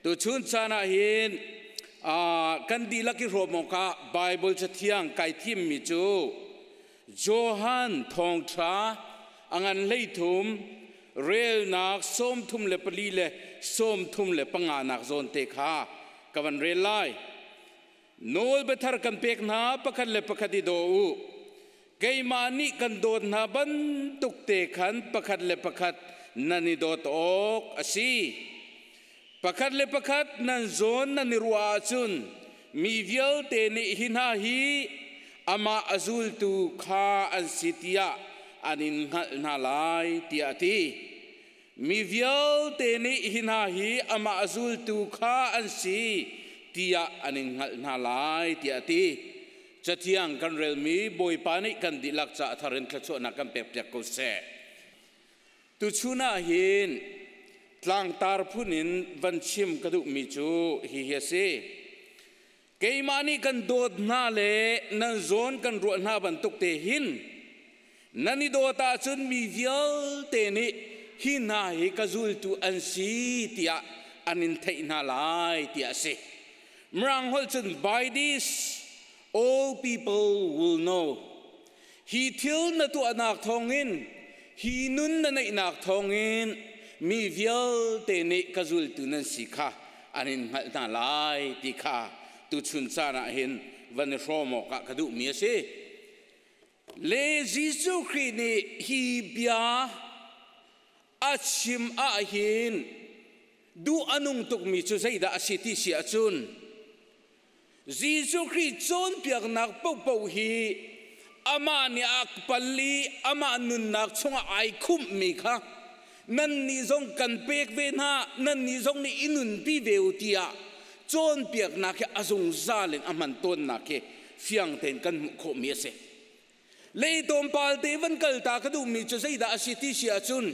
Tu chun caan ah hin kan dihlak i hrawm awkah Baibal Cathiang kai thimmi cu Johan Thawngṭha a ngan 13 relnak 34 le 35 nak zawn te kha ka van rel lai. Nawl biathar kan pek hna, pakhat le pakhat i daw u. Keimah nih kan dawt hna bantuk te khan pakhat le pakhat nan i dawt awk a si. Pakhat le pakhat nan zawn nan i ruah ahcun mi vialte nih hi hna hi amah a zultu kha an si tiah an in hngalh hna lai, tiah a ti. Mi vialte nih hi hna hi amah a zultu kha an si tiah an in hngalh hna lai, tiah a ti. Cathiang kan relmi Bawipa nih kan dihlak ca thar in thluachuahnak kan pekpiak ko seh. Tuchun ah hin tlangtar phun in van chim ka duhmi cu hihi a si. Keimah nih kan dawt hna le nan zawn kan ruah hna bantuk te hin nan i dawt ahcun mi vialte nih hi hna hi ka zultu an si tiah an in theih hna lai, tiah a si. Mirang holh cun, "By this all people will know." Hi thil na tuahnak thawngin, hi nun na neihnak thawngin mi vialte nih ka zultu nan si kha an in hngalh hna lai ti kha tuchun caan ah hin van i hrawm awkah ka duhmi a si. Le Jesuh Khrih nih hi bia a chim ahhin duh a nung tukmi cu zeidah a si ti si ahcun, Jesuh Khrih cawnpiaknak paohpaoh hi amah nih a pal i amah nunnak chungah ai khumhmi kha nannih zong kan pek ve hna, nannih zong nih i nunpi ve u tiah cawnpiaknak hi a zungzal in a hman tawnnak hi fiang tein kan hmuh khawhmi a si. Leitlawmpal te van kal ta ka duhmi cu zeidah a si ti si ahcun,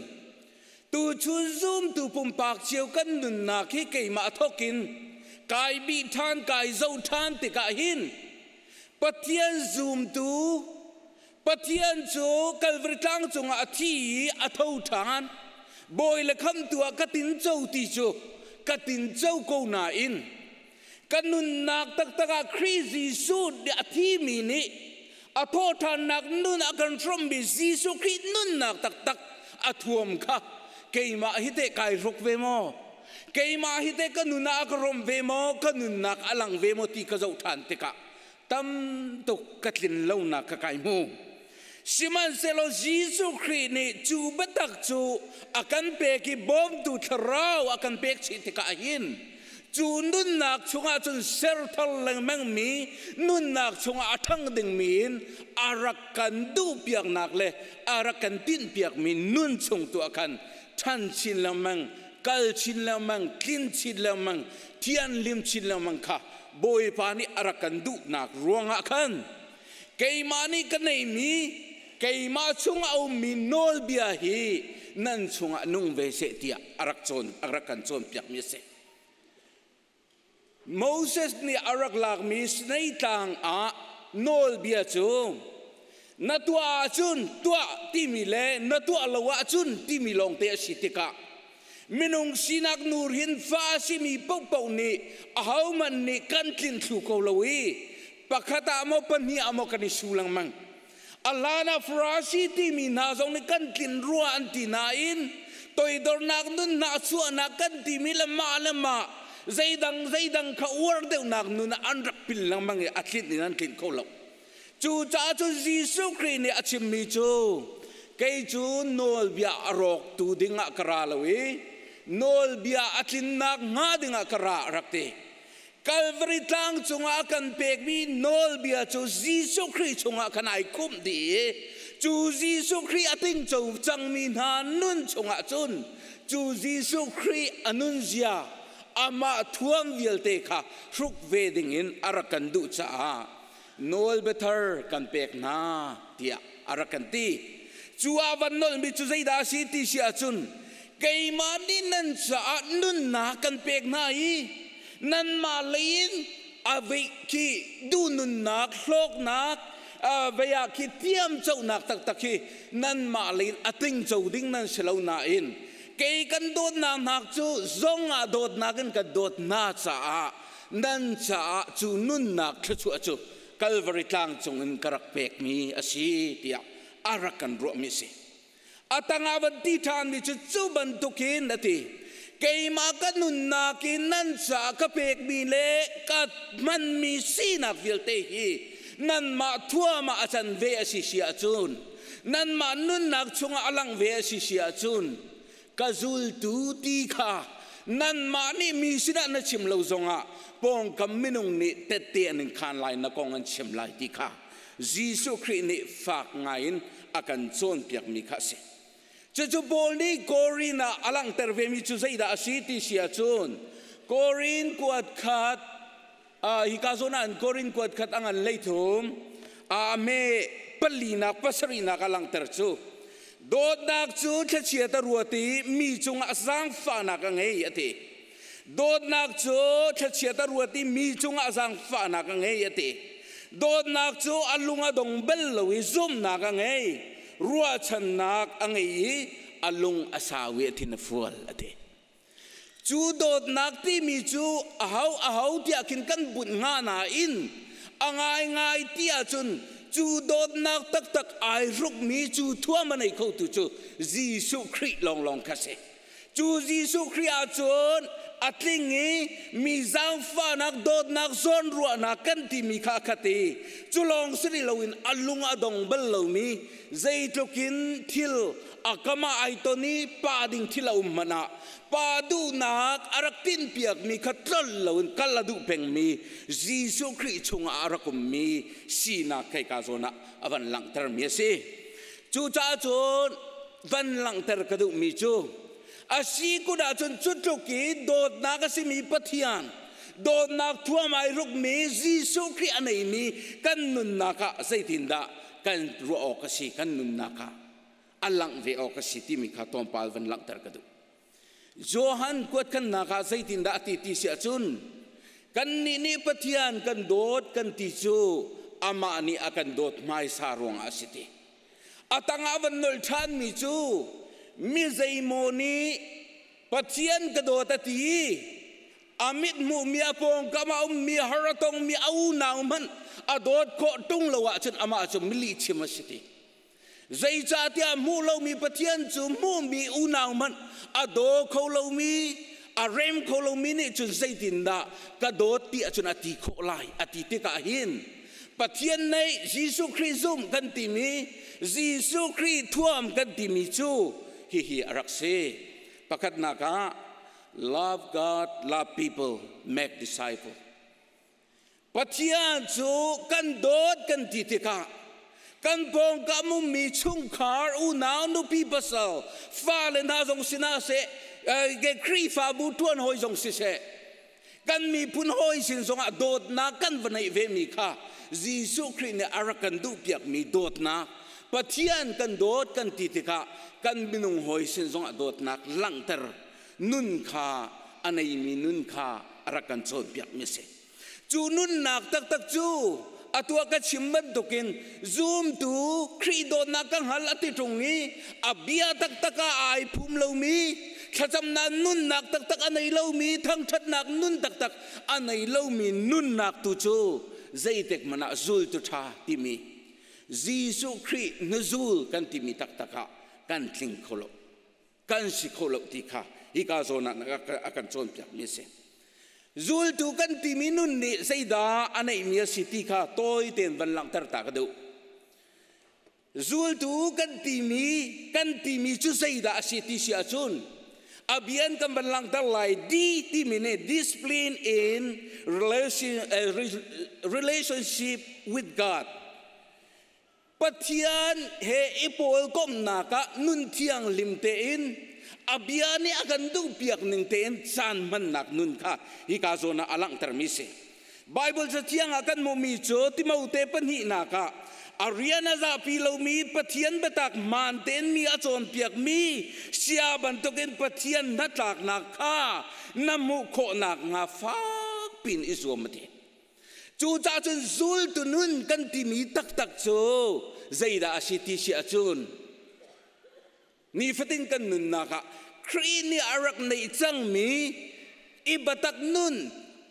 tuchun zumtu pumpak cio kan nunnak hi keimah thawk in kai bih ṭhan, kai zoh ṭhan tikah hin Pathian zumtu, Pathian cu Kalvari tlang cungah a thi i a tho ṭhan, Bawi le khamtu ah ka tinco ti cu ka tinco ko nain, ka nunnak taktak ah Khrih Jesuh a thimi nih a thawhṭhannak nun a kan hrawmmi Jesuh Khrih nunnak taktak a thuam kha keimah hi teh kai hruk ve maw, keimah hi teh ka nun ah a ka rawm ve maw, ka nunnak a lang ve maw ti ka zoh ṭhan tikah tam tuk ka tlin lonak ka kai hmu. Sihmanhsehlaw Jesuh Khrih nih cu biatak cu a kan pek i bawmtu thlarau a kan pek chih tikah hin cu nunnak chungah cun serthar lengmang mi nunnak chungah a ṭhang dingmi in a rak kan duhpiaknak le a rak kan tinhpiakmi nun chung tu ah khan ṭhan chin lengmang, kal chin lengmang, tlin chin lengmang, thianhlim chin lengmang kha Bawipa nih a rak kan duhnak ruangah khan keimah nih ka neihmi, keimah chung a ummi nawlbia hi nan chungah nung ve seh tiah a rak cawn a rak kan cawnpiakmi a si. Moses nih a rak lakmi Sinai tlang ah nawlbia cu na tuah ahcun tuah timi le na tuah lo ahcun timi lawngte a si tikah, minung sinak nur hin fa a simi paohpaoh nih ahohmanh nih kan tlin thlu ko lo i pakhat ah maw, pahnih ah maw kan i su lengmang. A hlan ah Farasi timi hna zong nih kan tlin rua an ti nain toidornak nun hna chuahnak kan timi le mah le mah zeidang zeidang kha uar deuhnak nun ah an rak pil lengmang i a tlinh in an tlinh kho lo. Cucaah cun Jesuh Khrih nih a chimmi cu, kei cu nawlbia a rawktu dingah ka ra lo i nawlbia a tlinnak hnga dingah ka ra, rak ti. Kalvari tlang cungah a kan pekmi nawlbia cu Jesuh Khrih chungah khan ai khumh dih i cu Jesuh Khrih a tingco cangmi hna nun chungah cun cu Jesuh Khrih a nunzia, amah thuam vialte kha hruk ve dingin a rak kan duh caah nawlbiathar kan pek hna tiah a rak kan ti. Cu ah van nolhmi cu zeidah a si ti si ahcun, keimah nih nan caah nunnak kan pek hna i nanmah lei in a veih khi duhnunnak, hlawknak vei ah khi tiamconak taktak hi nanmah lei in a tingco ding nan si lo nain. Kei kan dawtnak hna cu zong ah dawtnak in kan dawt hna caah nan caah cu nunnak thluachuah cu Kalvari tlang cungin ka rak pekmi a si tiah a rak kan ruahmi a si. A tangah van ti ṭhanmi cu cu bantukin a ti. Keimah ka nunnak in nan caah ka pekmi le ka hmanmi sinak vialte hi nanmah thuam ah a can ve a si si ahcun, nanmah nunnak chungah a lang ve a si si ahcun, ka zultu ti kha nanmah nih mi sinah na chim lo zongah pawngkam minung nih tette an in khaan lai, na kong an chim lai ti kha Jesuh Khrih nih fak ngaiin a kan cawnpiakmi kha a si. Cucu Paul nih Korin ah a langhter vemi cu zeidah a si ti si ahcun, Korin kuat khat, hika zawn ah Korin kuat khat a ngan 13 a me palinak pasarihnak a langhter cu, dawtnak cu thlachiat a ruat i mi cungah zaangfahnak a ngei a ti. Dawtnak cu thlachiat a ruat i mi cungah zaangfahnak a ngei a ti. Dawtnak cu a lung a dong bal lo i zumhnak a ngei, ruahchannak a ngei i a lung a sau i a thin a fual a ti. Cu dawtnak timi cu aho aho tiah khin kan bunh hnga nain a ngaingai ti ahcun cu dawtnak taktak ai hrukmi, cu thuam a nei khotu cu Jesuh Khrih lawnglawng kha si. Cu Jesuh Khrih ahcun a tling i mi zaangfahnak, dawtnak, zawnruahnak kan timi kha a khat i cu lawng si rih loin a lung a dong bal lomi, zeitluk in thil a kam ah ai ton i pa ding thil a um hmanh ah pa duhnak a rak tinhpiakmi kha tlol loin kal a duh pengmi Jesuh Khrih chungah a rak ummi sinak khei-ka zawn ah a van langhtermi a si. Cucaah cun van langhter ka duhmi cu, a si kun ahcun cu tluk i dawtnak a simi Pathian, dawtnak thuam ai rukmi Jesuh Khrih a neimi kan nunnak ah zeitindah kan ruah awk a si, kan nunnak ah a langh ve awk a si timi kha tlawmpal van langhter ka duh. Johan kuatkhannak ah zeitindah a ti ti si ahcun, kannih nih Pathian kan dawt kan ti cu amah nih a kan dawt hmaisa ruangah a si ti. A tangah van nolh ṭhanmi cu, mi zeimaw nih Pathian ka dawt a ti i a mit hmuhmi, a pawngkam a ummi, har a tongmi a unau hmanh a dawt khawh ṭung lo ahcun amah cu milihchim a si ti. Zeicahtiah hmuh lomi Pathian cu hmuhmi unau hmanh a daw kho lomi, a rem kho lomi nih cun zeitindah ka dawt ti ahcun a ti khawh lai a ti tikah hin, Pathian neih, Jesuh Khrih zumh kan timi, Jesuh Khrih thuam kan timi cu hihi a rak si. Pakhatnak ah, love God, love people, make disciple. Pathian cu kan dawt kan ti tikah kan pawngkam ummi chungkhar, unau, nupi, pasal, fale hna zong sinah seh, Khrihfabu ṭuan hawi zong siseh, kan miphun hawi sin zongah dawtnak kan va neih vemi kha Jesuh Khrih nih a rak kan duhpiakmi dawtnak, Pathian kan dawt kan ti tikah kan minung hawi sin zongah dawtnak langhter nun kha a neimi nun kha a rak kan cawnpiakmi a si. Cu nunnak taktak cu atu ah ka chim bantukin zumtu, Khrih dawtnak ka hngal a ti ṭung i a bia taktak ah ai phum lomi, thlacamnak nunnak taktak a nei lomi, thangṭhatnak nun taktak a nei lomi nunnak tu cu zeitik hmanh ah zultu ṭha timi, Jesuh Khrih hnuzul kan timi taktak ah kan tling kho lo, kan si kho lo ti kha hika zawn ah a kan cawnpiakmi a si. Zultu kan timi nun nih zeidah a neihmi a si ti kha tawi tein van langhter ta ka duh. Zultu kan timi cu zeidah a si ti si ahcun, a bian kan van langhter lai. D timi nih discipline in relationship with God. Pathian he i pawl komhnak ah nun thiang lim tein, a bia nih a kan duhpiak ning tein caan hmannak nun kha hika zawn ah a langhtermi si. Bible cathiang ah kan hmuhmi cu Timote pahnihnak ah, a rian a zahpi lomi, Pathian biatak hmaan tein mi a cawnpiakmi sia bantukin Pathian hnatlaknak kha na hmuh khawhnak hnga fak pin i zuam a ti. Cucaah cun zultu nun kan timi taktak cu zeidah a si ti si ahcun, nifatin kan nunnak ah Khrih nih a rak neih cangmi i biatak nun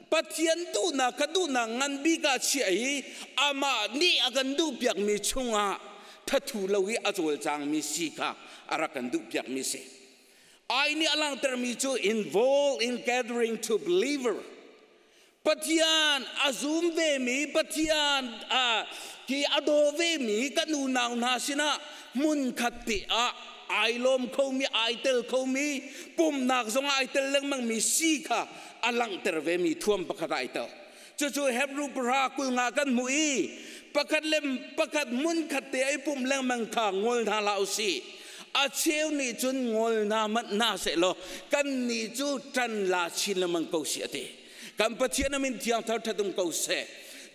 Pathian duhnak kha duhnak ngan bik ah chiah i amah nih a kan duhpiakmi chungah thathu lo i a cawlcangmi si kha a rak kan duhpiakmi si. Ai nih a langhtermi cu involved in gathering to believer. Pathian a zum vemi, Pathian ki a daw vemi kan unau hna sinah hmunkhat te ah ai lawm khomi, ai tel khomi, pumnak zong ai tel lengmangmi si kha a langhter vemi thuam pakhat ai tel. Cucu Hebrew pahra 20 kan hmuh i pakhat le pakhat hmunkhat te ai pumh lengmang kha ngol hna hlah usih. A cheu nih cun ngol hna manh hna sehlaw kan nih cu ṭan la chin lengmang ko si a ti. Kan Pathian a min thiang thar ṭhat um ko seh.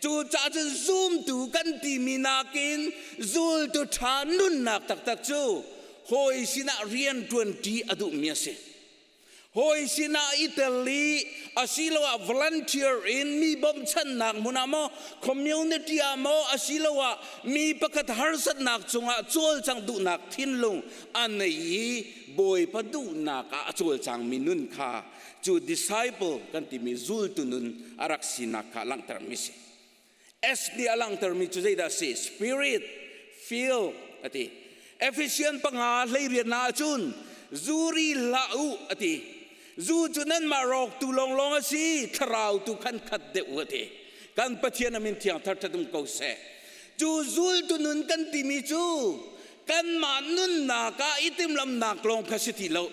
Cu caah cun zumtu kan timi nakin zultu ṭha nunnak taktak cu hawi sinah rian ṭuanṭi a duhmi a si. Hawi sinah i tel i asiloah volunteer in mi bawmchannak hmun ah maw, community ah maw, asiloah mi pakhat harsatnak cungah cawlcangh duhnak thinlung a nei i Bawipa duhnak ah a cawlcangmi nun kha cu disciple kan timi zultu nun a rak sinak kha langhtermi si. S nih a langhtermi cu zeidah a si? Spirit, feel a ti. Ephesian 5 18 ah cun zuri hlah u a ti. Zu cu nanmah rawktu lawnglawng a si, thlarau tu khan khat deuh u a ti. Kan Pathian a min thiang thar ṭhat um ko seh. Cu zultu nun kan timi cu kanmah nunnak ah i timhlamnak lawng kha si ti lo.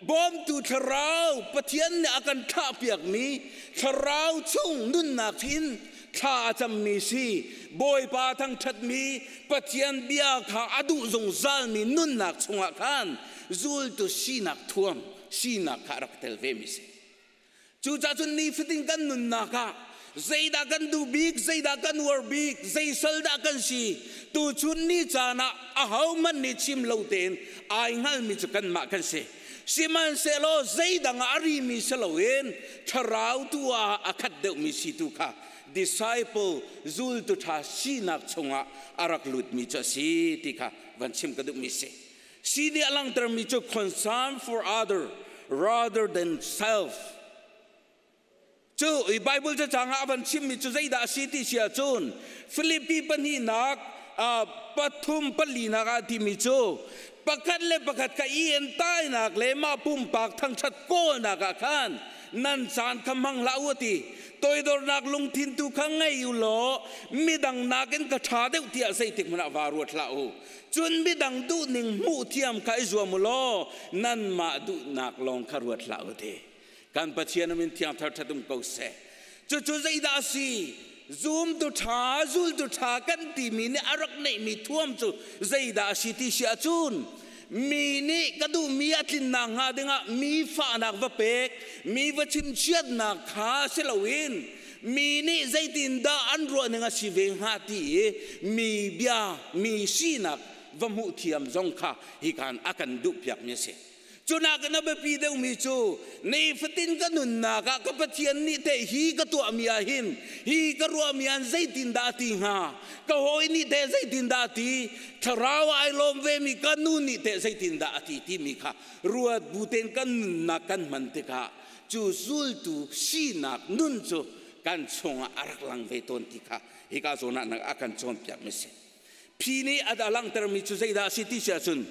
Bawmtu thlarau Pathian nih a kan thlahpiakmi thlarau chung nunnak hin thla a cammi si. Bawipa thangṭhatmi Pathian bia kha a duh zungzalmi nunnak chungah khan zultu sinak thuam sinak kha a rak tel vemi si. Cucaah cun nifatin kan nunnak ah zeidah kan duh bik, zeidah kan uar bik, zei sal dah kan si, tuchun ni caan ah ahohmanh nih chim lo tein ai hngalmi cu kanmah kan si. Sihmanhsehlaw zeidang ah a rimi si loin thlarau tu ah a khat deuhmi si tu kha disciple zultu ṭha sinak chungah a rak lutmi cu a si ti kha van chim ka duhmi si. Si nih a langhtermi cu concern for other rather than self. Cu i Bible cacang ah a van chimmi cu zeidah a si ti si ahcun Filipi pahnihnak pathum palinak ah timi cu pakhat le pakhat kha i entainak le mah pumpak thangṭhat kawlnak ah khan nan caan kha hmang hlah u a ti. Toidornak lungthin tu kha ngei u law midang nakin ka ṭha deuh tiah zeitik hmanh ah vaa ruat hlah u. Cun midang duhning hmuh thiam kha i zuam u law nanmah duhnak lawng kha ruat hlah u ti. Kan Pathian a min thiang thar ṭhat um ko seh. Cucu zeidah a si? Zumtu ṭha, zultu ṭha kan timi nih a rak neihmi thuam cu zeidah a si ti si ahcun mi nih ka duhmi a tlinnak hnga dingah mi fahnak va pek, mi va chimchiatnak kha si loin mi nih zeitindah an ruahning a si ve hnga ti i mi bia mi sinak va hmuh thiam zong kha hikan a kan duhpiakmi a si. Cunak in a biapi deuhmi cu nifatin ka nunnak ah ka Pathian nih teh hi ka tuahmi ah hin hi ka ruahmi ah zeitindah a ti hnga, ka hawi nih teh zeitindah a ti, thlarau ai lawm vemi ka nu nih teh zeitindah a ti timi kha ruat bu tein kan nunnak kan hman tikah cu zultu sinak nun cu kan chungah a rak lang ve tawn ti kha hika zawn ah a kan cawnpiakmi si. Phi nih a langhtermi cu zeidah a si ti si ahcun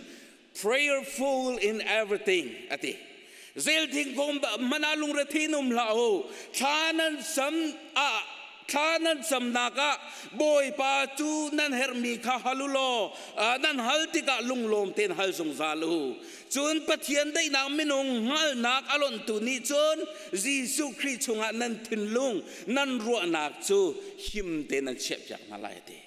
prayerful in everything a ti. Zel thingkung mana lungre thin um hlah u. Thla nan sam ah thla nan camnak ah Bawipa cu nan herhmi kha hal u law nan hal tikah lunglawm tein hal zungzal u. Cun Pathian daihnak minung hngalhnak a lonhtu nih cun Jesuh Khrih chungah nan thinlung nan ruahnak cu him tein nan chiahpiak hna lai a ti.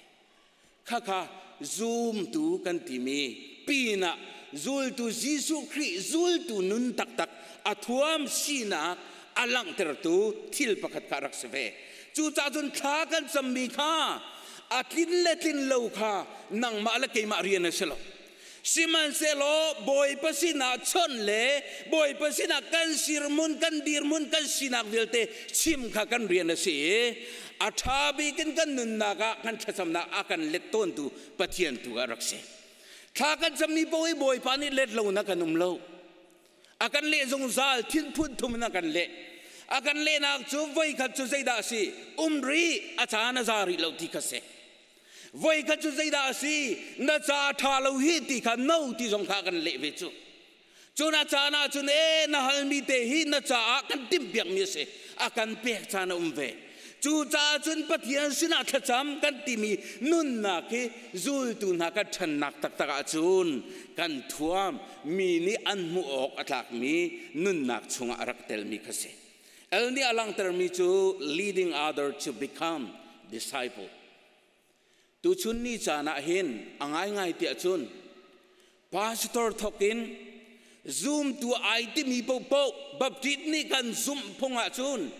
Khakha zumtu kan timi pinah zultu Jesuh Khrih zultu nun taktak a thuam sinak a langhtertu thil pakhat kha rak si ve. Cucaah cun thla kan cammi kha a tlin le tlin lo kha nangmah le keimah rian a si lo. Sihmanhsehlaw Bawipa sinah chawnh le Bawipa sinah kan sirmun, kan dirhmun, kan sinak vialte chim kha kan rian a si i a ṭha bik in kan nunnak ah kan thlacamnak a kan let tawntu Pathian tu ah rak si. Thla kan cammi paoh hi Bawipa nih let lo na kan um lo. A kan leh zungzal, thinphun thum in a kan leh. A kan lehnak cu voikhat cu zeidah a si? Um rih, a caan a za rih lo ti kha si. Voikhat cu zeidah a si? Na ca a ṭha lo hi ti kha no ti zong kha a kan leh ve cu. Cun a caan ah cun ee na halmi te hi na caah kan timhpiakmi a si. A kan pek caan a um ve. Cucaah cun Pathian sinah thlacam kan timi nunnak hi zultu hna kan ṭhannak taktak ahcun kan thuam mi nih an hmuh awk a tlakmi nunnak chungah a rak telmi kha si. El nih a langhtermi cu leading other to become disciple. Tuchun ni caan ah hin a ngaingai tiah cun pastor thawk in zumtu ai timi paohpaoh Baptist nih kan zumh phung ahcun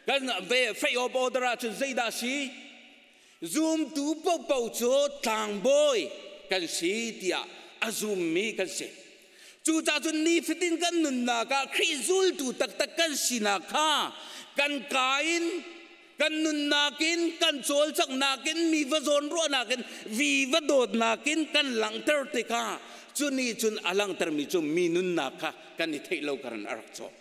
kan ve faith of order ahcun zeidah si? Zumtu paohpaoh cu tlangbawi kan si tiah a zummi kan si. Cucaah cun nifatin kan nunnak ah Khrih zultu taktak kan sinak kha kan ka in kan nunnak in kan cawlcanghnak in mi va zawnruahnak in vi va dawtnak in kan langhter tikah cu nih cun a langhtermi cu mi nunnak kha kan i theih lo karan a rak cawm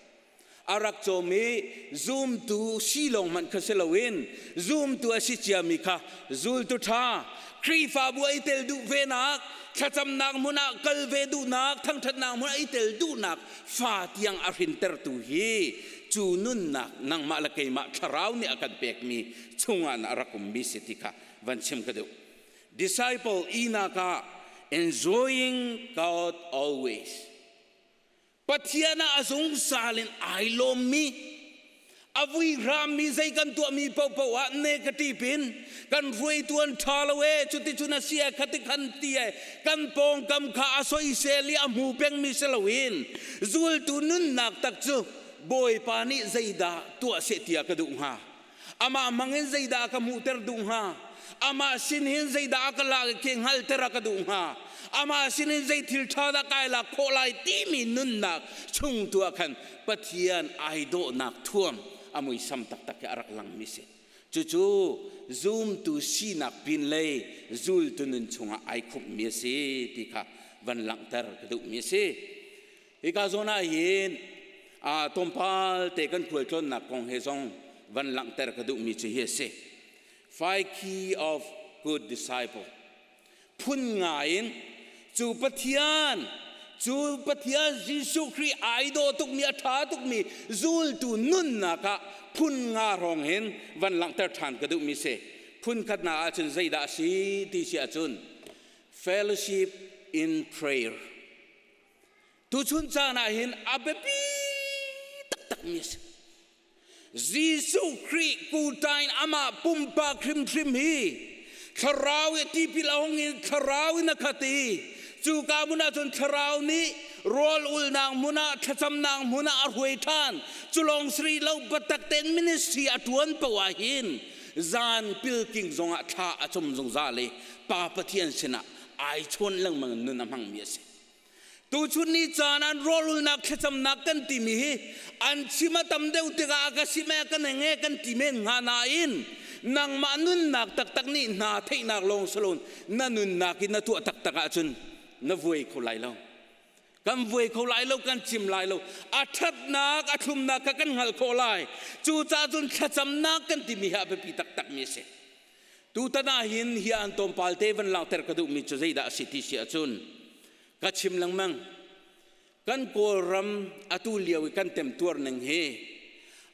a rak cawm i zumtu si lawng hmanh kha si loin zumtu a si ciami kha zultu ṭha Khrihfabu a i tel duh venak thlacamnak hmun ah kal ve duhnak thangṭhatnak hmun ah i tel duhnak fa tiang a hrintertu hi cu nunnak nangmah le keimah thlarau nih a kan pekmi chungah na rak ummi si ti kha van chim ka duh. Disciple inak ah enjoying God always. Pathian ah a zungzal in ai lawmmi a vui hrammi zei kan tuahmi paohpaoh ah negative in kan hruaitu an ṭha lo e cuticun a si e khati khan ti e kan pawngkam kha a soisel i a hmu pengmi si loin zultu nunnak tak cu Bawipa nih zeidah tuah seh tiah ka duh hnga amah hmangin zeidah ka hmuhter duh hnga amah sin hin zeidah a ka lak i hngalter a ka duh hnga amah sin in zei thil ṭha dah kai lak khawh lai timi nunnak chung tu ah khan Pathian ai dawhnak thuam a muisam taktak hi a rak langmi si. Cucu zumtu sinak pinlei zultu nun chungah ai khumhmi a si ti kha van langhter ka duhmi a si. Hika zawn ah hin tlawmpal te kan khualtlawnnak kong he zong van langhter ka duhmi cu hi a si. Five key of good disciple. Phun nga in cu Pathian cu Pathian Jesuh Khrih ai dawh tukmi a ṭha tukmi zultu nunnak ah phun nga hrawng hin van langhter ṭhan ka duhmi si. Phun khatnak ahcun zeidah a si ti si ahcun fellowship in prayer. Tuchun caan ah hin a biapi taktakmi a si. Jesuh Khrih kuṭa in amah pumpak hrimhrim hi thlarau i tipil a hung i thlarau in a khat i cuka hmun ah cun thlarau nih rawl ulnak hmun ah thlacamnak hmun ah a hruai ṭhan. Cu lawng si rih lo, biatak tein ministry a ṭuan paoh ah hin zan pilking zongah thla a cum zungzal i Pa Pathian sinah ai chawn lengmang in nun a hmangmi a si. Tuchun ni caan an rawlulnak thlacamnak kan timi hi an chim a tam deuh tikah a ka sim e kan eng e kan ti men hnga nain nangmah nunnak taktak nih hna theihnak lawng salon na nunnak in na tuah taktak ahcun na vuai kho lai lo. Kan vuai kho lai lo, kan chim lai lo. A ṭhatnak, a thlumnak kha kan hngalh khawh lai. Cucaah cun thlacamnak kan timi hi a biapi taktakmi a si. Tutan ah hin hi an tlawmpal te van langhter ka duhmi cu zeidah a si ti si ahcun ka chim lengmang. Kan Kawlram atu lio i kan temtuar ning hi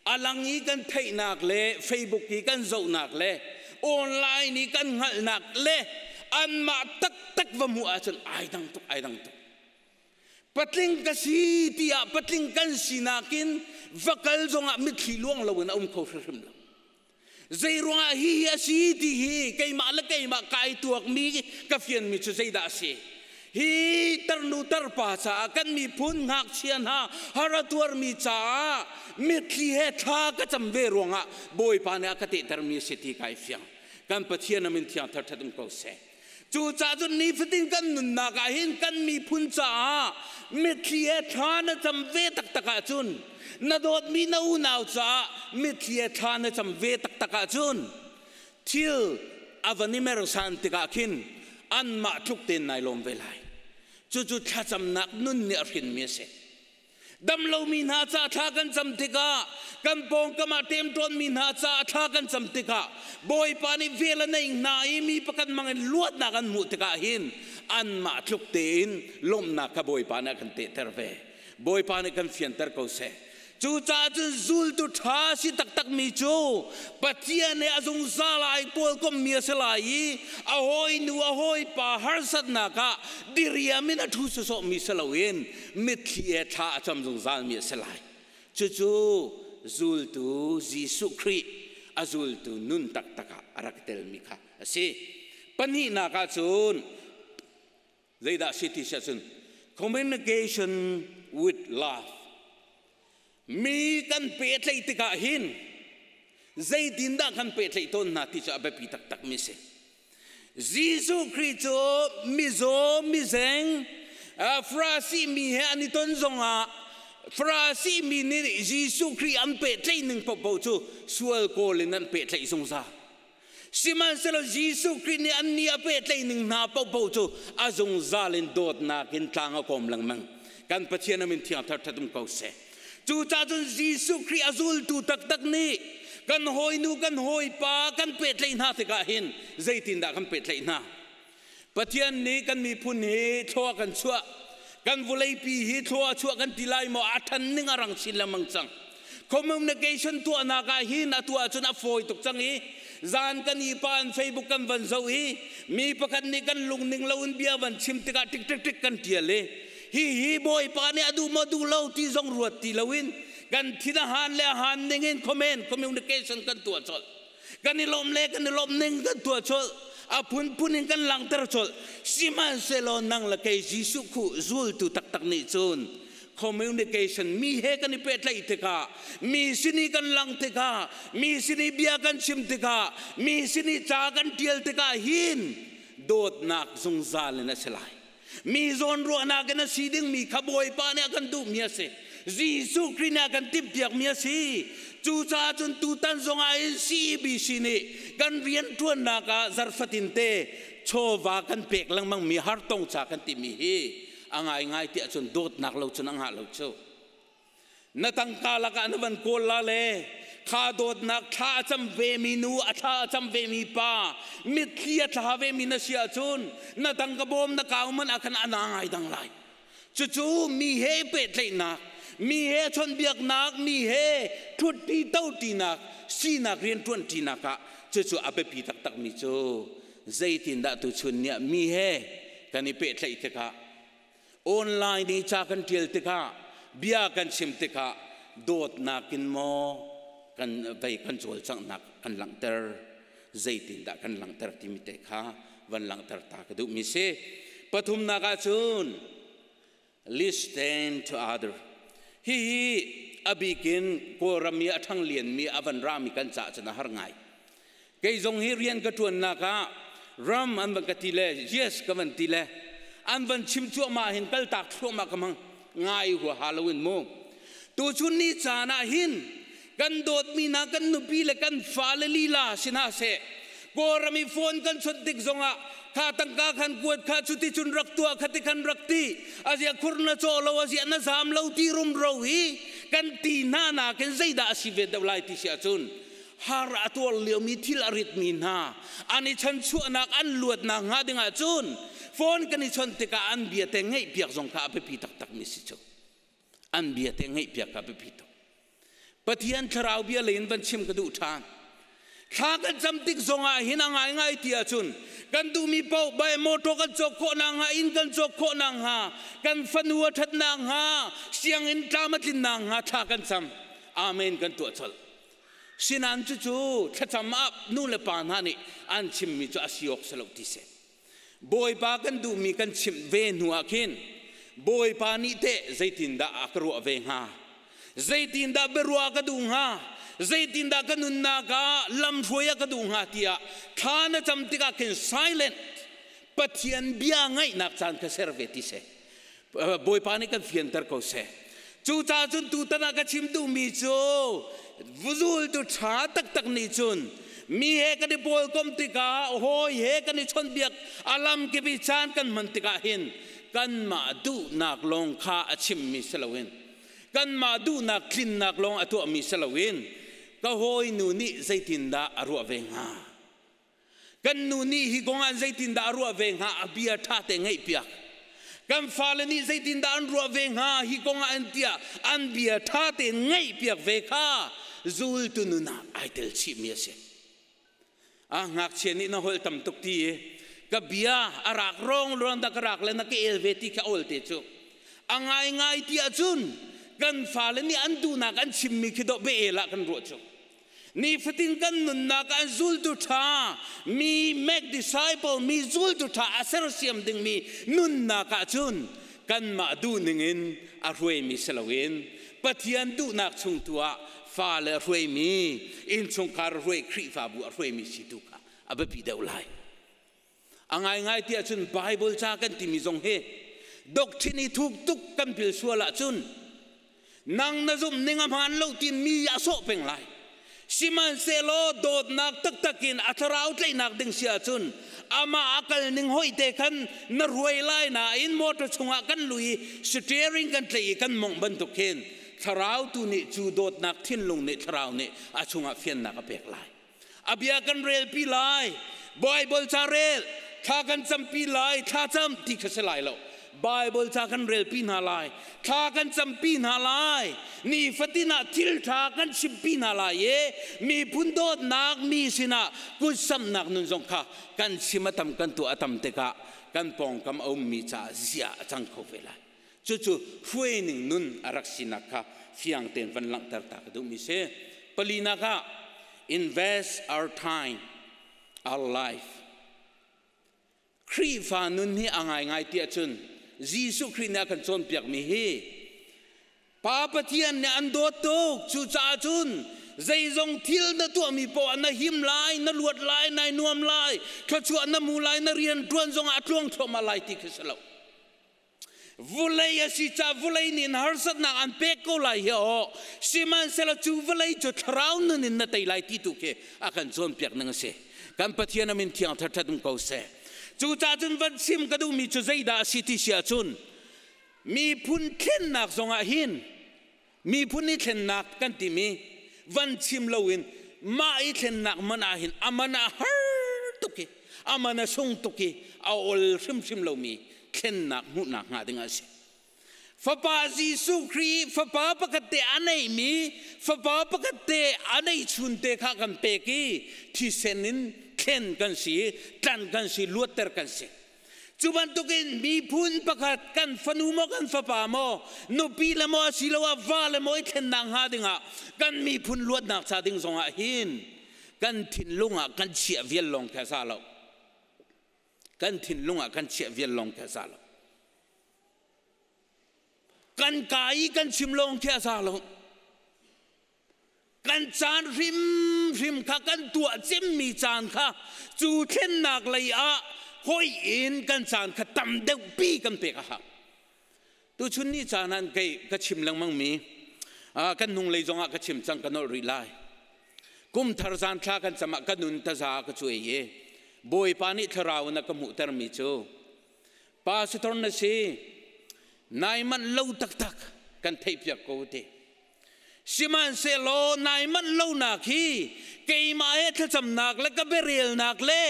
a lang i kan theihnak le Facebook i kan zohnak le online i kan hngalhnak le anmah taktak va hmuh ahcun ai dang tuk, ai dang tuk. Patling ka si tiah patling kan sinak in va kal zongah mitthli luang loin a um kho hrimhrim lo. Zei ruangah hi hi a si ti hi keimah le keimah kai tuakmi ka fianmi cu zeidah a si? Hi tarnu tarpa caah kan miphun ngakchia hna har a tuarmi caah mitthli he thla ka cam ve ruangah Bawipa nih a ka tehtermi a si ti kai fiang. Kan Pathian a min thiang thar um ko seh. Cucaah cun nifatin kan nunnak ah hin kan miphun caah mitthli he thla na cam ve taktak ahcun na dawtmi na unau caah mitthli he thla na cam ve taktak ahcun thil a van i mersan tikah khin anmah tluk tein nai lawm ve lai. Cucu thlacamnak nun nih a hrinmi a si. Damlomi hna ca thla kan cam tikah, kan pawngkam ah ṭemṭawnmi hna ca thla kan cam tikah, Bawipa nih vel a neih hna i mi pakhat hmangin luatnak an hmuh tikah hin anmah tluk tein lawmhnak kha Bawipa nih a kan tehter ve. Bawipa nih kan fianter ko seh. Cucaah cun zultu ṭha si taktakmi cu Pathian he a zungzal ai pawlkommi a si lai i a hawinu a hawipa harsatnak ah diriam in a ṭhu sawsawhmi si loin mitthli he thla a cam zungzalmi a si lai. Cucu zultu Jesuh Khrih a zultu nun taktak ah a rak telmi kha a si. Pahnihnak ah cun Zeidah si ti si ahcun communication with love. Mi kan pehtlaih tikah hin zeitindah kan pehtlaih tawn hna ti cu a biapi taktakmi si. Jesuh Khrih cu mizaw, mizeng, Farasi mi he an i ton zongah Farasi mi nih Jesuh Khrih an pehtlaih ning paohpaoh cu sual kawl in an pehtlaih zungzal. Sihmanhsehlaw Jesuh Khrih nih annih a pehtlaih ning hna paohpaoh cu a zungzal in dawtnak in tlang a kawm lengmang. Kan Pathian a min thiang thar ṭhat um ko seh. Cucaah cun Jesuh Khrih a zultu taktak nih kan hawinu kan hawipa kan pehtlaih hna tikah hin zeitindah kan pehtlaih hna? Pathian nih kan miphun hi thlua kan chuah. Kan vawleipi hi thlua chuah kan ti lai maw a ṭhan ning a rang chin lengmang cang. Communication tuahnak ah hin atu ahcun a fawi tuk cang i zan kan i pa an Facebook kan van zoh i mi pakhat nih kan lungning lo in bia van chim tikah tik tik tik kan ṭial i hihi Bawipa nih a duh maw duh lo ti zong ruat ti loin kan thin a han le a han ning in comment communication kan tuah colh. Kan i lawm le kan i lawmh ning kan tuah colh. A phunphun in kan langhter colh. Sihmanhsehlaw nang le kei Jesuh khu zultu taktak nih cun communication mi he kan i pehtlaih tikah, mi sin i kan lang tikah, mi sin i bia kan chim tikah, mi sin i ca kan tial tikah hin dawtnak zungzal in a si lai. Mi zawnruahnak in a si dingmi kha Bawipa nih a kan duhmi a si. Jesuh Khrih nih a kan timhpiakmi a si. Cucaah cun tutan zongah hin CEBC nih kan rianṭuannak ah zarfatin te chawva kan pek lengmangmi hartong ca kan timi hi a ngaingai tiah cun dawtnak lo cun a ngah lo cu. Na tangka lakah na van kawl la le kha dawtnak thla a cam vemi nu a thla a cam vemi pa mitthli a thla vemi na si ahcun na tangka bawm na kau man ah khan a na ngai dang lai. Cucu mi he pehtlaihnak, mi he chawnhbiaknak, mi he ṭhutṭi toṭinak, sinak rianṭuanṭinak ah cucu a biapi taktakmi cu zeitindah tuchun ni ah mi he kan i pehtlaih tikah Online i ca kan ṭial tikah, bia kan chim tikah dawtnak in maw kan vei kan cawlcanghnak kan langhter, zeitindah kan langhter timi te kha van langhter ta ka duhmi si. Pathumnak ahcun listen to other. Hihi a bikin Kawlram i a ṭhanglianmi a van rami kan caah cun a har ngai. Kei zong hi rian ka ṭuannak ah ram an van ka ti le yes ka van ti le an van chim cuahmah hin kaltak thluahmah ka hmang ngai huaha loin mu. Tuchun ni caan ah hin kan dawtmi hna kan nupi le kan fale lila si hna seh Kawlram i phone kan chawnh tik zongah kha tangka khan kuat kha cuti cun rak tuah kha ti khan rak ti azia khur na cawh lo azia na zam lo ti rumro hi kan ti hna nakin zeidah a si ve deuh lai ti si ahcun har a tuar liomi thil a ritmi hna an i chanchuahnak an luatnak hnga ding ahcun phone kan i chawnh tikah an bia te ngaihpiak zong kha a biapi taktakmi si cu. An bia te ngaihpiak kha a biapi tuk. Pathian thlarau bia lei in van chim ka duh ṭhan. Thla kan cam tik zongah hin a ngaingai ti ahcun kan duhmi paoh bai motor kan cawk khawh nakhnga inn kan cawk khawh nakhnga kan fanu a ṭhat nakhnga sianginn tlam a tlin nakhnga thla kan cam. Amen kan tuah colh. Sinain cucu thlacam ah nu le pa hna nih an chimmi cu a si awk si lo ti si. Bawipa kan duhmi kan chimh ve hnu ah khin Bawipa nih teh zeitindah a ka ruah ve hnga? Zeitindah biaruah ka duh hnga? Zeitindah ka nunnak ah lamhruai a ka duh hnga tiah thla na cam tikah khin silent Pathian bia ngaihnak caan kha ser ve ti seh. Bawipa nih kan fianter ko seh. Cucaah cun tutan ah ka chim duhmi cu zultu ṭha taktak nih cun mi he kan i pawlkom tikah hawi he kan i chawnhbiak a lam kip i caan kan hman tikah hin Kanmah duhnak lawng kha a chimmi si loin, kanmah duhnak tlinnak lawng a tuahmi si loin, ka hawinu nih zeitindah a ruah ve hnga? Kan nu nih hi kong ah zeitindah a ruah ve hnga? A bia ṭha te ngaihpiak. Kan fale nih zeitindah an ruah ve hnga hi kong ah an tiah an bia ṭha tein ngaihpiak ve kha zultu nun ah ai tel chihmi a si. A ngakchia nih na holh tam tuk ti i ka bia a rak rong ruang dah ka rak le na ka el ve ti kha ol te cu. A ngaingai ti ahcun kan fale nih an duhnak an chimmi khi dawh be-el ah kan ruah cu. Nifatin kan nunnak ah zultu ṭha mi make disciple mi zultu ṭha a sersiam dingmi nunnak ahcun kanmah duhning in a hruaimi si loin Pathian duhnak chung tu ah fale a hruaimi, innchungkhar a hruai, Khrihfabu a hruaimi si tu kha a biapi deuh lai. A ngaingai ti ahcun Bible ca kan timi zong hi doctrine i thuk tuk kan pil sual ahcun nang na zumh ning a hmaan lo tin mi a sawh peng lai. Sihmanhsehlaw dawtnak taktak in a thlarau tlaihnak ding si ahcun amah a kal ning hoi te khan na ruai lai nain motor chungah kan lui i steering kan tlaih i kan mongh bantuk khin thlarau tu nih cu dawtnak thinlung nih thlarau nih a chungah fiannak a pek lai. A bia kan relpi lai, Bible ca rel, thla kan campi lai, thla cam ti kha si lai lo. Bible ca kan relpi hna lai, thla kan campi hna lai, nifatin ah thil ṭha kan chimpi hna lai i miphun dawtnak mi sinah kutsamnak nun zong kha kan chim a tam kan tuah a tam tikah kan pawngkam a ummi caah zia a cang kho ve lai. Cucu hruaining nun a rak sinak kha fiang tein van langhter ta ka duhmi si. Palinak ah invest our time, our life. Khrihfa nun hi a ngaingai ti ahcun Jesuh Khrih nih a kan cawnpiakmi hi Pa Pathian nih an dawt tuk. Cucaah cun zeizong thil na tuahmi poah na him lai, na luat lai, nai nuam lai, thluachuah na mu lai, na rian ṭuan zongah a tluang thluahmah lai ti khi si lo. Vulei a si caah vulei nih harsatnak an pek ko lai hi aw. Sihmanhsehlaw cu vawlei cu thlarau nun in na tei lai ti tu khi a kan cawnpiak ning a si. Kan Pathian a min thiang thathat um ko seh. Cucaah cun van chim ka duhmi cu zeidah a si ti si ahcun miphun thlennak zongah hin miphun i thlennak kan timi van chim loin mah i thlennak man ah hin a man a har tuk i a man a sung tuk i a ol hrimhrim lomi thlennak hmuhnak hnga ding a si. Fapa Jesuh Khrih fapa pakhat te a neihmi fapa pakhat te a neihchun te kha kan pek i thisen in thlen kan si, tlan kan si, luatter kan si. Cu bantukin miphun pakhat kan fanu maw kan fapa maw nupi le maw asiloah va le maw i thlennak hnga dingah kan miphun luatnak ca ding zongah hin kan thinlung ah kan chiah vial lawng kha za lo. Kan thinlung ah kan chiah vial lawng kha za lo. Kan ka i kan chim lawng khi a za lo. Kan caan hrimhrim kha kan tuah cemmi caan kha cu thlennak lei ah hoi in kan caan kha tam deuh pi kan pek a hau. Tuchun ni caan ah kei ka chim lengmang mi kan hnung lei zongah ka chim cang ka nolh rih lai. Kum thar zan thla kan cam ah ka nun taza ka cuai i Bawipa nih thlarau in a ka hmuhtermi cu pastor na si nai manh lo taktak kan theihpiak ko ti. Sihmanhsehlaw nai manh lonak hi keimah he thlacamnak le ka biarelnak le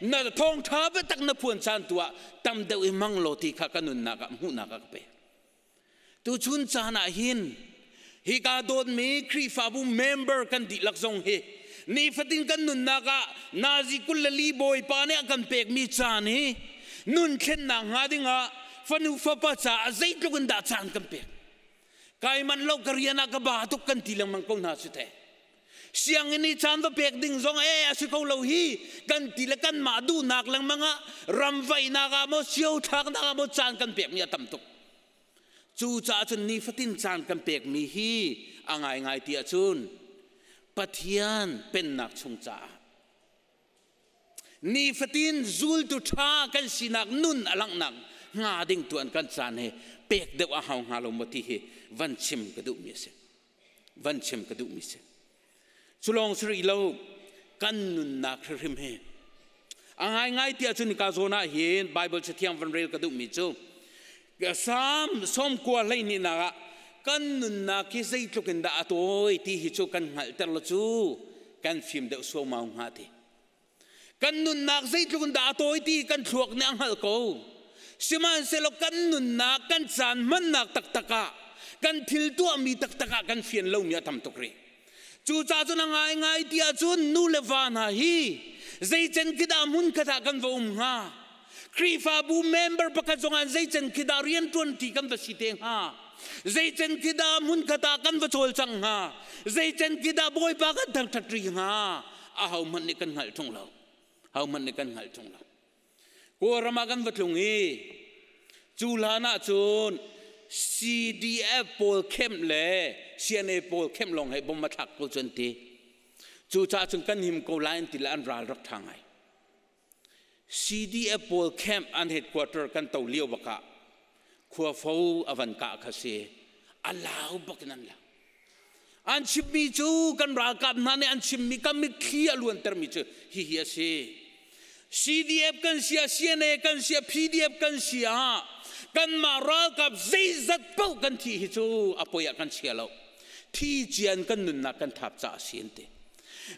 na thawngṭha biatak na phuan caan tu ah tam deuh i hmang law ti kha ka nunnak ah hmuhnak ah ka pek. Tuchun caan ah hin hika dawtmi Khrihfabu member kan dihlak zong hi nifatin kan nunnak ah nazi 24 Bawipa nih a kan pekmi caan hi nun thlennak hnga dingah fanu fapa caah zeitluk in dah caan kan pek. Kai manh lo ka rian ah ka ba tuk kan ti lengmang ko hna si te. Sianginn i caan va pek ding zong e a si ko lo hi kan ti le kan mah duhnak lengmang ah ram vaihnak ah maw sio thlaknak ah maw caan kan pekmi a tam tuk. Cucaah cun nifatin caan kan pekmi hi a ngaingai ti ahcun Pathian pennak chung caah Nifatin zultu ṭha kan sinak nun a langhnak hnga ding tu an kan caan he pek deuh a hau hnga lo maw ti hi van chim ka duhmi a si. Van chim ka duhmi si. Cu lawng si rih lo kan nunnak hrimhrim hi a ngaingai ti ahcun ka zawn ah hin Bible Cathiang van rel ka duhmi cu Salm 92 ah kan nunnak hi zeitluk in dah a tawi ti hi cu kan hngalhter lo cu kan fim deuh suaumau hnga ti. Kan nunnak zeitluk in dah a tawi ti kan thluak nih a hngalh ko. Sihmanhsehlaw kan nunnak, kan caan hmannak taktak ah, kan thil tuahmi taktak ah kan fian lomi a tam tuk rih. Cucaah cun a ngaingai ti ahcun nu le va hna hi zeicen khi dah hmun khat ah kan va um hnga? Khrihfabu member pakhat zong ah zeicen khi dah rianṭuan ṭi kan va si te hnga? Zeicen khi dah hmun khat ah kan va cawlcang hnga? Zeicen khi dah Bawipa kan thangṭhat rih hnga? Ahohmanh nih kan hngalh ṭung lo. Ahohmanh nih kan hngalh ṭung lo. Kawlram ah kan va tlung i cu hlan ah cun CDF pawl camp le CNA pawl camp lawng he bom a thlak ko cu an ti. Cucaah cun kan him ko lai an ti le an ral rak ṭha ngai. CDF pawl camp an headquarter kan to lio bak ah khuafo a van kah kha si. A lau bak in an lau. An chimmi cu kan ralkap hna nih an chimmi kan mitthli a luantermi cu hihi a si. CDF kan si ah, CNA kan si ah, PDF kan si ah kanmah ralkap zeizat paoh kan thih hi cu a poi ah kan chia lo. Thi cian kan nunnak kan thap caah a si an ti.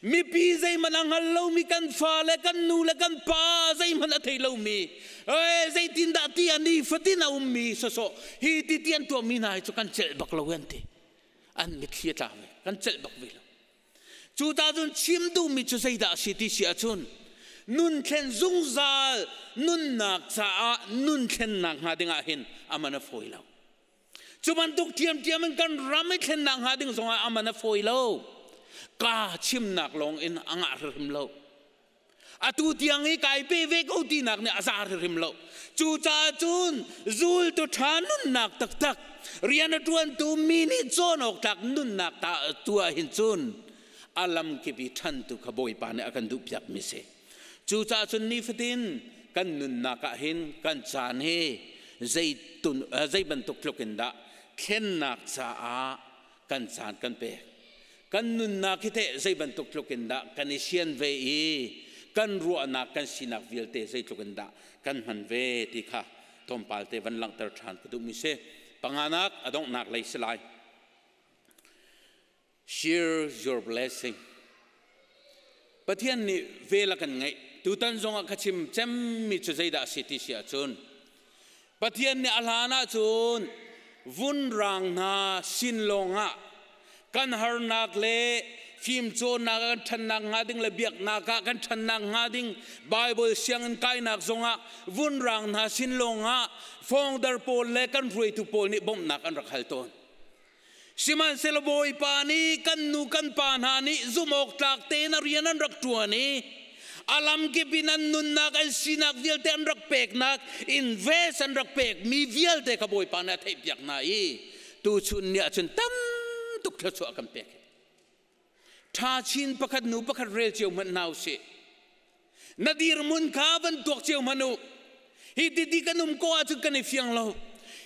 Mipi zeihmanh a hngal lomi kan fa le kan nu le kan pa zeihmanh a thei lomi zeitindah ti a ni fatin a ummi sawsawh hi ti ti an tuahmi hna hi cu kan celh bak lo an ti. An mitthli a tla ve. Kan celh bak ve lo. Cu ta cun chim duhmi cu zeidah a si ti si ahcun nun thlen zungzal nunnak caah nun thlennak hnga dingah hin a man a fawi lo. Cu bantuk ṭhiamṭhiam in kan ram i thlennak hnga ding zongah a man a fawi lo. Kaa chimnak lawng in a ngah hrimhrim lo. Atu tiang i kai pe ve ko tinak nih a za hrimhrim lo. Cucaah cun zultu ṭha nunnak taktak rian a ṭuantu mi nih cawn awk tlak nunnak ta tu ah hin cun a lamkip i ṭhantu kha Bawipa nih a kan duhpiakmi si. Cucaah cun nifatin kan nunnak ah hin kan caan hi zei bantuk tluk in dah thlennak caah kan caan kan pek. Kan nunnak hi teh zei bantuk tluk in dah kan i sian ve i kan ruahnak kan sinak vialte zeitluk in dah kan hman ve ti kha tlawmpal te van langhter ṭhan ka duhmi si. Panganak a donghnak lei si lai. Share your blessing. Pathian nih vel a kan ngeih. Tutan zongah ka chim cemmi cu zeidah a si ti si ahcun Pathian nih a hlan ahcun vunrang hna sin lawngah kan harnak le fimcawnnak ah kan ṭhannak hnga ding le biaknak ah kan ṭhannak hnga ding Bible sianginn kainak zongah vunrang hna sin lawngah founder pawl le kan hruaitu pawl nih bawmhnak an rak hal tawn. Sihmanhsehlaw Bawipa nih kan nu kan pa hna nih zumh awk tlak tein a rian an rak ṭuan i a lamkip in an nunnak an sinak vialte an rak peknak invest an rak pekmi vialte kha Bawipa nih a theihpiak hna i tuchun ni ahcun tam tuk thluachuah kan pek. Ṭha chin pakhat nu pakhat rel cio hmanh hna usih. Na dirhmun kha van tuak cio hmanh u. Hi titi kan um ko ahcun kan i fiang lo.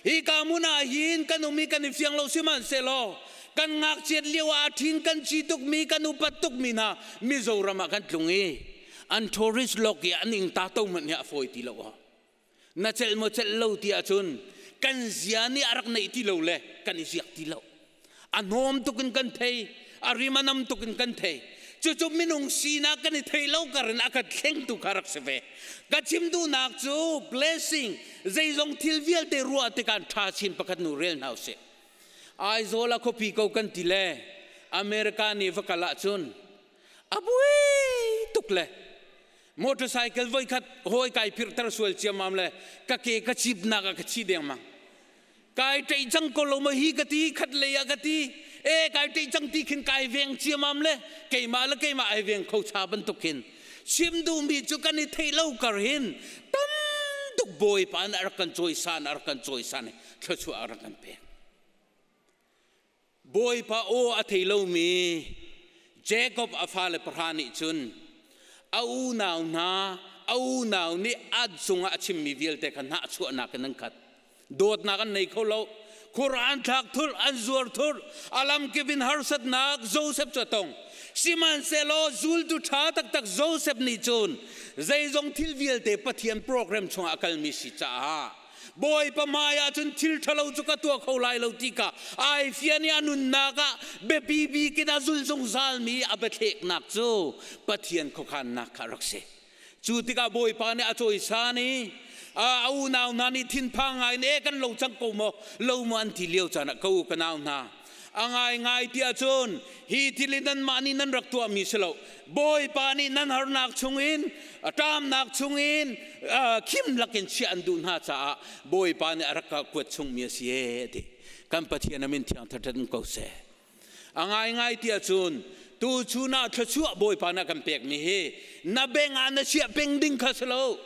Hi ka hmun ah hin kan um i kan i fiang lo sihmanhsehlaw kan ngakchiat lio ah a ṭhin kan ci tukmi kan upat tukmi hna Mizoram ah kan tlung i an tourist log i an ing ta to hmanh hi a fawi ti lo. Na celh maw celh lo ti ahcun kan zia nih a rak neih ti lo le kan i ziak ti lo. A hnawm tuk in kan thei, a rim a nam tuk in kan thei. Cucu minung sinak kan i thei lo kar in a kan thlengtu kha rak si ve. Ka chim duhnak cu blessing zeizong thil vialte ruah tikah ṭha chin pakhat nu rel hna usih. Aizawl a khuapi ko kan ti le America nih va kal ahcun a buai tuk le motorcycle voikhat hawi kai phirhter sual ciammam le ka ke ka cipnak ah ka chi dengmang. Kai ṭeih cang ko lo ma hi ka ti khat lei ah ka ti e kai ṭeih cang ti khin kai veng ciamam le keimah le keimah ai veng kho cha bantuk hin chim duhmi cu kan i theih lo kar hin tam tuk Bawipa nih a rak kan cawisan a rak kan cawisan i thluachuah a rak kan pek. Bawipa aw a thei lomi Jacob a fale pahra nih cun a unau hna a unau nih a cungah a chimmi vialte kha hnahchuahnak in an khat. Dawtnak an nei kho lo. Khur an thlak thur, an zuar thur, a lamkip in harsatnak Joseph cu a tong. Sihmanhsehlaw zultu ṭha taktak Joseph nih cun zeizong thil vialte Pathian program chungah a kalmi si caah Bawipa hmai ah cun thil ṭhalo cu ka tuah kho lai lo ti kha ai fian i a nunnak ah biapi bik in a zul zungzalmi a biathleknak cu Pathian khuakhannak kha a rak si. Cu tikah Bawipa nih a cawisan i a unau hna nih thinphang ngai in e kan lo cang ko maw lo maw an ti lio caan ah ka u ka nau hna a ngaingai ti ahcun hi thil hi nanmah nih nan rak tuahmi si lo Bawipa nih nan harnak chungin ṭamnak chungin khim lakin chiah an duh hna caah Bawipa nih a rak ka kuat chungmi a si e ti kan Pathian a min thiang thathat in ko seh. A ngaingai ti ahcun tu chun ah thluachuah Bawipa nih a kan pekmi hi na beng ah na chiah peng ding kha si lo.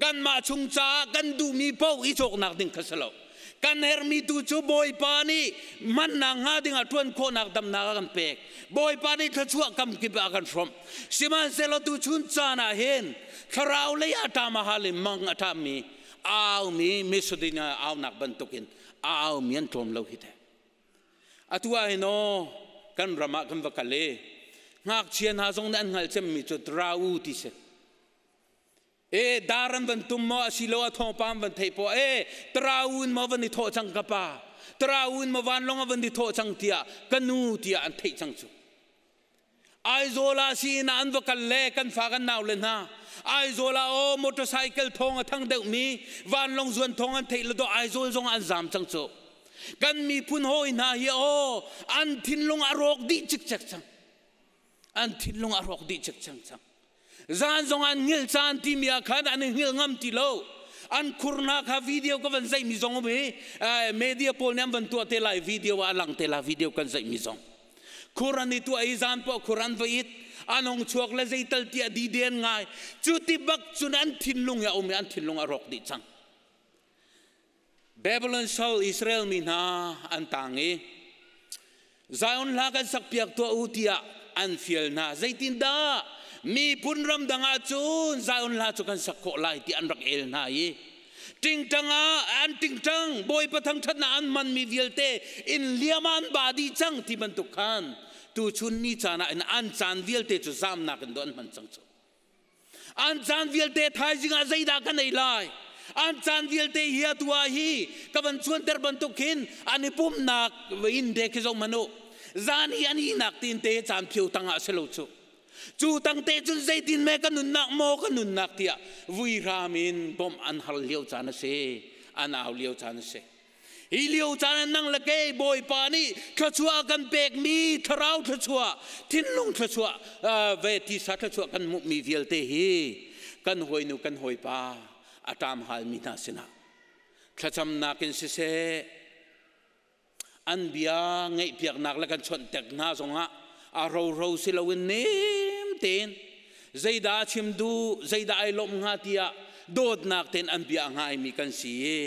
Kanmah chung caah kan duhmi paoh i cawknak ding kha si lo. Kan herhmi tu cu Bawipa nih hmannak hnga dingah ṭuan khawhnak damnak a kan pek. Bawipa nih thluachuah kamkip ah a kan hrawmh. Sihmanhsehlaw tuchun caan ah hin thlarau lei ah ṭam a hal i mang a ṭammi aumi Macedonia aunak bantukin a aumi an tlawm lo hi teh. Atu ah hin aw kan ram ah kan va kal i ngakchia hna zong nih an hngalh cemmi cu drau ti si. E dar an van tum maw asiloah thawngpang an van theih poah e taraun maw van i thawh cang ka pa taraun maw vanlawng a van i thawh cang tiah ka nu tiah an theih cang cu. Aizawl ah si in an va kal le kan fa kan nau le hna Aizawl ah aw motorcycle thawng a thang deuhmi vanlawng zuan thawng an theih le do Aizawl zong an zam cang cu. Kan miphun hawi hna hi aw an thinlung a rawk dih cikcek cang. An thinlung a rawk dih cikcek cang. Zan zong an hngilh caan timi ah khan an i hngilh ngam ti lo. An khurnak kha video ka van zeihmi zong um hi media pawl nih an van tuah te lai video ah a lang te la video kan zeihmi zong. Khur an i tuah i zan poah khur an va it an hong chuak le zeital tiah diden ngai. Cu ti bak cun an thinlung hi a um i an thinlung a rawk dih cang. Babylon sal Israel mi hna an tang i Zion hla kan sakpiak tuah u tiah an fial hna. Zeitindah miphun ramdang ah cun Zion hla cu kan sak khawh lai ti an rak el hna i tingtang ah an tingtang Bawipa thangṭhatnak an hmanmi vialte in liam ah an ba dih cang ti bantuk khan tuchun ni caan ah in an caan vialte cu zamnak in do an hman cang cu. An caan vialte thaizing ah zeidah kan ei lai? An caan vialte hi atu ah hi ka van chuanter bantuk khin an i pumhnak inn te khi zong hmanh u. Zan i an ihnak tin te caan phio tang ah si lo cu. Cu tang te cun zeitin me ka nunnak maw ka nunnak tiah vui hram in bawmh an har lio caan a si. An au lio caan a si. Hi lio caan nang le kei Bawipa nih thluachuah kan pekmi thlarau thluachuah, thinlung thluachuah, ve tisa thluachuah kan hmuhmi vialte hi kan hawinu kan hawipa a ṭam halmi hna sinah thlacamnak in siseh an bia ngaihpiaknak le kan chawnhtek hna zongah a roro si loin nem tein zeidah a chim duh zeidah ai lawmh hnga tiah dawtnak tein an bia a ngaimi kan si i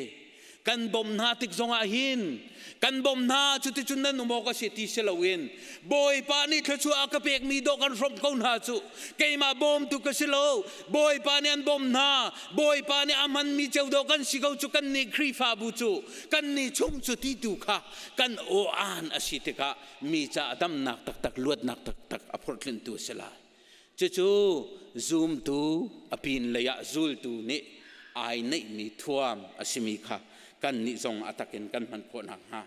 kan bawmh hna tik zongah hin kan bawmh hna cuticun nan um awk a si ti si loin Bawipa nih thluachuah a ka pekmi dawh kan hrawmh ko hna cu keimah bawmtu ka si lo Bawipa nih an bawmh hna Bawipa nih a hmanmi ceu dawh kan si ko cu kan nih Khrihfabu cu kan nih chung cu ti tu kha kan aw-aan a si tikah mi caah damnak taktak luatnak taktak a phorhtlinhtu a si lai. Cucu zumtu a pin lei ah zultu nih ai neihmi thuam a simi kha kannih zong a takin kan hman khawh nakhnga.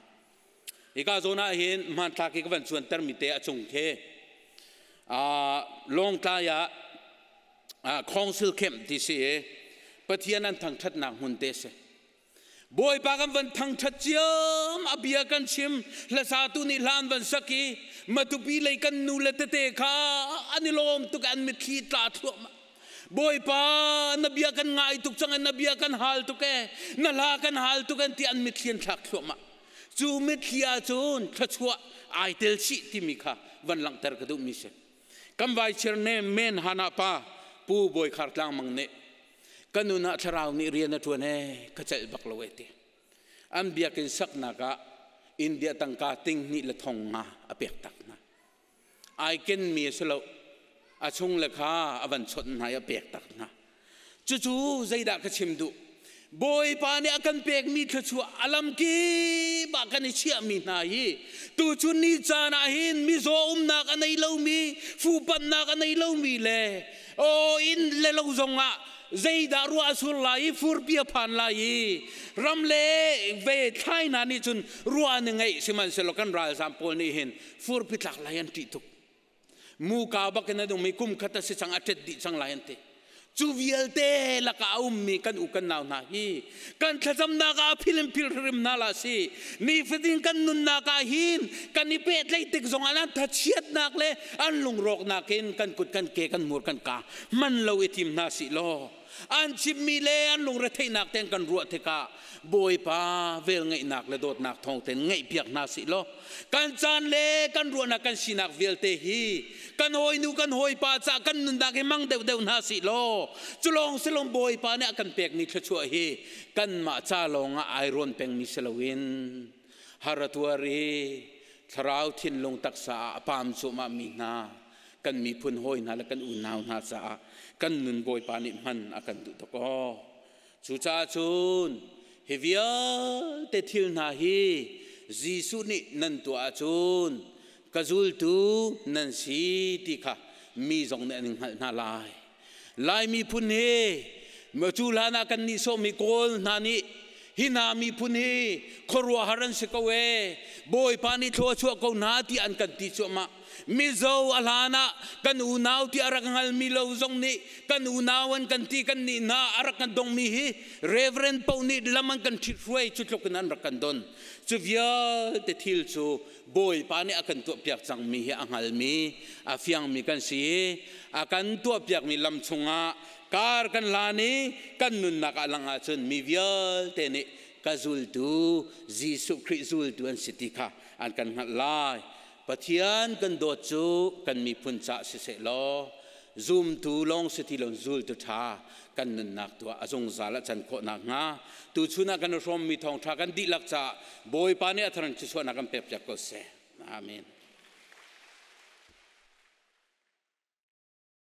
Hika zawn ah hin hmanthlak hi ka van cuantermi te a cung khi Lawngtlai ah Council Camp ti si i Pathian an thangṭhatnak hmun te a si. Bawipa kan van thangṭhat ciam a bia kan chim hlasatu nih hla an van sak i Matupi lei kan nu le tete kha an i lawm tuk an mitthli tla thluahmah Bawipa na bia kan ngai tuk cang na bia kan hal tuk e na hla kan hal tuk an ti an mitthli an thlak thluahmah cu mitthli ah cun thluachuah ai tel chih timi kha van langhter ka duhmi si kan vai chir ne men hana pa pu Bawi Khar Tlang Mang nih ka nun ah thlarau nih rian a ṭuan ee ka celh bak lo ee ti an biakinn saknak ah India tangka ting hnih le thong nga a pek tak hna ai kenmi a si lo a chung le kha a van chawnh hna i a pek tak hna cucu zeidah ka chim duh Bawipa nih a kan pekmi thluachuah a lamkip ah kan i chiahmi hna hi tuchun ni caan ah hin mizaw umnak a nei lomi fuhpanhnak a nei lomi le aw inn le lo zongah Zeidah ruah a sur lai i furpi a phan lai i ram le ve thlai hna nih cun ruah an i ngeih, sihmanhsehlaw kan ralzam pawl nih hin furpi tlak lai an ṭih tuk. Muka bak in an um i kum khat a si cang, a ṭet dih cang lai an ti. Cu vialte lakah a ummi kan u kan nau hna hi kan thlacamnak ah phil in phil hrim hna la si. Nifatin kan nunnak ah hin kan i pehtlaih tik zong ah an thachiatnak le an lungrawknak in kan kut kan ke kan hmur kan ka man lo i thim hna sih law, an chimmi le an lungretheihnak ten kan ruah tikah Bawipa velngeihnak le dawtnak thawng ten ngaihpiak hna sih law, kan caan le kan ruahnak kan sinak vialte hi kan hawinu kan hawipa ca kan nunnak hi mang deuhdeuh hna sih law, culawng silong Bawipa nih a kan pekmi thluachuah hi kanmah ca lawng ah ai rawn pengmi si loin har a tuar i thlarau thinlung taksa ah a pam cuahmah mi hna kan miphun hawi hna le kan unau hna caah kan nun Bawipa nih hman a kan duh tuk aw. Cucaah cun hi vialte thil hna hi Jesuh nih nan tuah ahcun ka zultu nan si ti kha mi zong nih an in hngalh hna lai. Lai miphun hi cu hlan ah kan nih sawhmi Kawl hna nih hi hna miphun hi khuaruahhar an si ko ee, Bawipa nih thlua chuah ko hna ti an kan ti cuahmah. Mizo a hlan ah kan unau ti a rak hngalmi lo zong nih kan unau an kan ti. Kan nih hna a rak kan dongmi hi Reverend paoh nih lam an kan ṭhit hruai, cu tluk in an rak kan don. Cu vialte thil cu Bawipa nih a kan tuahpiak cangmi hi a hngalmi a fiangmi kan si i a kan tuahpiakmi lam chungah kar kan hlan i kan nunnak ah lang ahcun mi vialte nih ka zultu, Jesuh Khrih zultu an si ti kha an kan hngalh lai. Pathian kan dawt cu kan miphun cah siseh law, zumtu lawng si ti lo, zultu ṭha kan nunnak tuah a zungzal a can khawh nakhnga tuchun ah kan i hrawmmi thawngṭha kan dihlak caah Bawipa nih a thar in thluachuahnak kan pek piak ko seh. Amen.